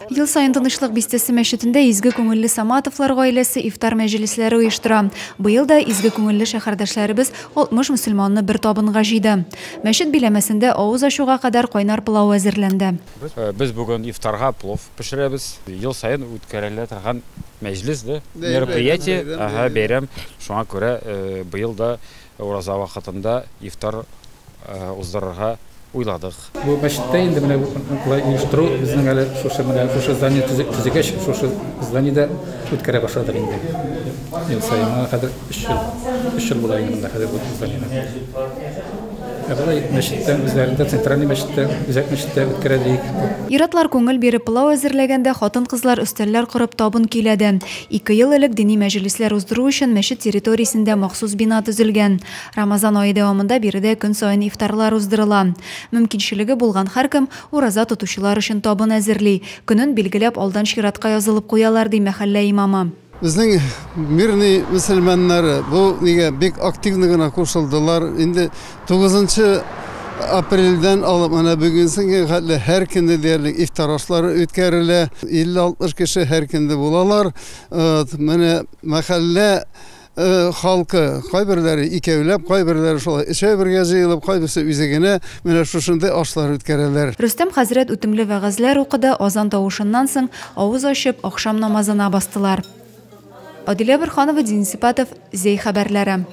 Ел саен Тынычлык бистәсе мәчетендә изге күңелле Саматовлар гаиләсе ифтар мәҗлесләре оештыра. Быел да изге күңелле шәһәрдәшләребез 60 мөселманны бер табынга җыйды. Мәчет биләмәсендә авыз ачуга кадәр кайнар пылау әзерләнде. Без бүген ифтарга плов пешерәбез. Ел саен үткәрелә торган мәҗлес, да, мероприятие, ага, бәйрәм. Шуңа күрә быел да ураза вакытында ифтар уздырырга уйладык. Бу мәчеттә инде менә болай оештыру безнең әле шушы менә шушы здание төзегәч, шушы зданиедә үткәрә башладык инде. Ел саен моңа хәзер 3 ел, 3 ел була инде монда хәзер бу зданиедә. Ә болай мәчеттә үзләрендә центральный мәчеттә, үзәк мәчеттә үткәрә диек. Ир-атлар күңел биреп пылау әзерләгәндә, хатын-кызлар өстәлләр корып табын көйләде. 2 ел элек дини мәҗлесләр уздыру өчен мәчет территориясендә махсус бина төзелгән. Рамазан ае дәвамында биредә көн саен ифтарлар уздырыла. Мөмкинчелеге булган һәркем ураза тотучылар өчен табын әзерли. Көнен билгеләп алдан чиратка язылып куялар, ди мәхәллә имамы. Безнең мирный мөселманнары бу нигә бик активно гына кушылдылар. Инде 9 апрельдән алып менә бүгенге хәтле һәр көнне диярлек ифтар ашлары үткәрелә. 50-60 кеше һәр көндә булалар. Менә мәхәллә халкы кайберләре икәүләп, кайберләре шулай өчәү бергә җыелып, кайберсе үзе генә менә шушындый ашлар үткәрәләр. Рөстәм хәзрәт үтемле вәгазьләр укыды, азан тавышыннан соң авыз ачып, ахшам намазына бастылар. Адилә Борханова, Денис Ипатов, Зәй хәбәрләре.